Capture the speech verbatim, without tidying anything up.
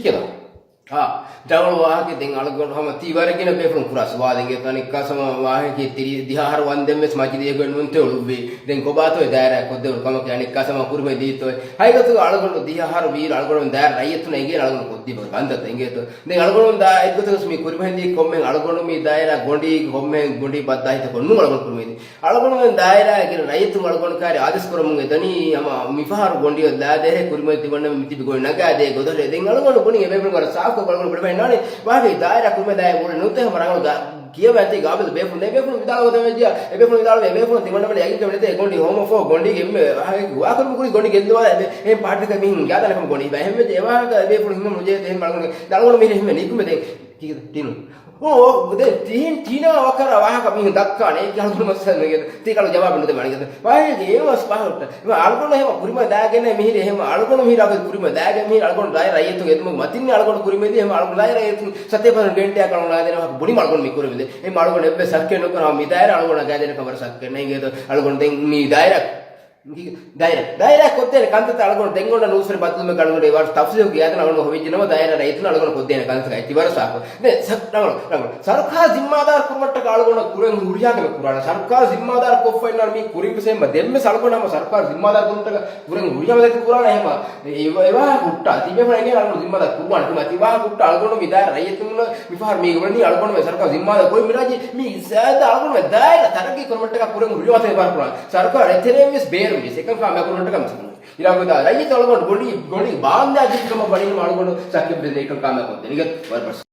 ކިޔަން. އާ، ދައުޅު ވާހަކަ ދެން އަޅުގަނޑު ހަމަ ތީ ވަރަށް ގިނަ ބޭފުޅުން ކުރާ ސުވާލެއް އިނގޭތޯ. އަނެއްކާ ހަމަ ވާހަކަ ތިރީސް ދިހަ އަހަރު ވަންދެން ވެސް މަޖިލީހަކު ނުންތެ އުޅުއްވި. ދެން ކޮބާތޯ އެ ދާއިރާ ކޮށްދެވުނު ކަމަކީ އަނެއްކާ ހަމަ ކުރިމަތި ދީތޯ. ހަގީގަތުގަ އަޅުގަނޑު ދިހަ އަހަރު ވީއިރު އަޅުގަނޑު ދާއިރާ ރައްޔިތުންނަށް އެނގޭނެ އަޅުގަނޑު ކޮށްދީ ބަންދަތައް އިނގޭތޯ. ދެން އަޅުގަނޑު ދާ އެއްގޮތަކަސް މި ކުރިމަތި ކޮންމެ އަޅުގަނޑު މި ދާއިރާ ގޮނޑީ ކޮންމެ ގޮނޑީ ބައްދާހިތަކުން ނޫން އަޅުގަނޑު ކުރިމަތި. އަޅުގަނޑުމެން ދާއިރާގެ ރައްޔިތުން އަޅުގަނޑު ކާރި އާދޭސް ކުރަމުން އެދަނީ ހަމަ މިފަހަރު ގޮނޑިއޮތް ލާދޭހޭ ކުރިމަތި ތިބަންނަ މި ތިބި ގޮނޑި ނަގާދޭ ގޮތަށް. ދެން އަޅުގަނޑު ބުނި އެބޭފުޅުން ވަރަށް ސާފުކޮށް އަޅުގަނޑު ބުނެފައި ނާނެ ވާހަކަ ދާއިރާ ކުރިމަތި ދާއިރާ ބުނެ ނުތެ ހަމަ ރަނގަޅު ގާ-، ކިޔަވައިތި ގާބިލް ބޭފުޅުން ދެ ބޭފުޅުން ވިދާޅުވަ ދެވެއްޖިޔާ. އެބޭފުޅުން ވިދާޅުވެ އެބޭފުޅުން ތިބަންނަ މަނި އަގިން ދެވެނެތެ ގޮނޑި ހޯމޯފޯ ގޮނޑި އެންމެ ވާހަކަ ވާކުރުމު ކުރި ގޮނޑި ގެއްލުވާ އެ ބޭ-، އެ ޕާޓީތަކަށް މީހުން ގާދާނެ ކަމަށް ގޮނޑި ބައި ހެންވެއްޖެ އެ ވާހަކަ އެބޭފުޅުން ހިމެނު ނުޖެހޭތެ އެހެން އަޅުގަނޑު ދެން އަޅުގަނޑު މީހުން ނިކުމެ ދެން ކީކޭ ތިނު. އޯ، ދެން ތިހިން ޓީނާ ވަކަރަށް ވާހަކަ މީހުން ދައްކާނެ. އެކި އަޅުގަނޑު މައްސަލަ ނޭނގޭ. ތީ ކަޅު ޖަވާބެއް ނުދެވާނެ. ވާހަކަ އޭނަ ވަސް ފާހަގަ ހުއްޓާ. އެމަ އަޅުގަނޑު ހެމަ ކުރިމަ ދާގެން މިހިރި ހެމަ އަޅުގަނޑު މިހިރި އަގު ކުރިމަ ދާގެން މިހިރި އަޅުގަނޑު ދާއިރާ ރައްޔިތުން އެދުމަށް މަތިން އަޅުގަނޑު ކުރިމަ ދީ ހެމަ އަޅުގަނޑު ދާއިރާ ރައްޔިތުން ސަތޭކަ ޕަސެންޓް ގެންޓެއް ކަޅު ނާދޭނެ ވާހަކަ ބުނި އަޅުގަނޑު މި ކުރިމަ ދޭ. ހެމަ އަޅުގަނޑު އެއްވެސް ހައްކެއް ނުކުރާ މި ދާއިރާ އަޅުގަނޑު ގާދޭނެ ކަން ވަރަށް ހައްކެއް ނޭނގޭ. އަޅުގަނޑު ދެން މި ދާއިރާ ދާއިރާ، ދާއިރާ ކޮށްދޭނެ ކަންތައްތައް އަޅުގަނޑު ދެން އޮންނަ ނޫސްވެރި ބައްދަލުވުމެއް އަޅުގަނޑު އެވާރު ތަފްސީލު ގިޔާތަން އަޅުގަނޑު ހޮވިއްޖެނަމަ ދާއިރާ ރައްޔިތުން އަޅުގަނޑު ކޮށްދޭނެ ކަންތައް އެތި ވަރަށް ސާފު. ދެން ސަ-، ރަނގަޅު، ރަނގަޅު. ސަރުކާރު ޒިންމާދާރު ކުރުމަށްޓަކަ އަޅުގަނޑު ކުރެން ހުރިހާ ކަމެއް ކުރާނެ. ސަރުކާރު ޒިންމާދާރު ކޮށްފައިންނާނެ މީ ކުރިން ވެސް އެހެން ދެން ވެސް އަޅުގަނޑު ހަމަ ސަރުކާރު ޒިންމާދާރު ކުރުމަށްޓަކަ ކުރެން ހުރިހާ ކަމެއް ކުރާނެ ހެމަ. އެ-، އެ-، އެވާހަކަ ހުއްޓާ. ތިބޭފުޅުން އަޅުގަނޑު ޒިންމާދާރު ކުރުވާނެ ހެމަ. ތި ވާހަކަ ހުއްޓާ އަޅުގަނޑު މި ދާއިރާ ރައްޔިތުން މިފަހަރު މީ އުޅެނީ އަޅުގަނޑުމެ ސަރުކާރު ޒިންމާދާރު ކުރި މިރާޖި މީ ޒާދަ އަޅުގަނޑުމެ ދާއިރާ ތަރައްގީ ކުރުމަށްޓަކާ ކުރަން ހުރި ވާހަކަ ބާރު ކުރާން. ސަރުކާރު އެތެރެއިން ވެސް ބޭރު ވެސް އެކަން ކާމިޔާބު ކުރުމަށްޓަކާ މިސަކުން. އިރާގު ދާ ރައްޔިތު އަޅުގަނޑު ގޮނޑި، ގޮނޑި ބާންދާ ޖިހި ކަމަށް ވަނީ އަޅުގަނޑު ސަކެއް ވެސް އެކަން ކާމިޔާބު ކޮށްދެނީ. ވަރަށް ބޮޑަށް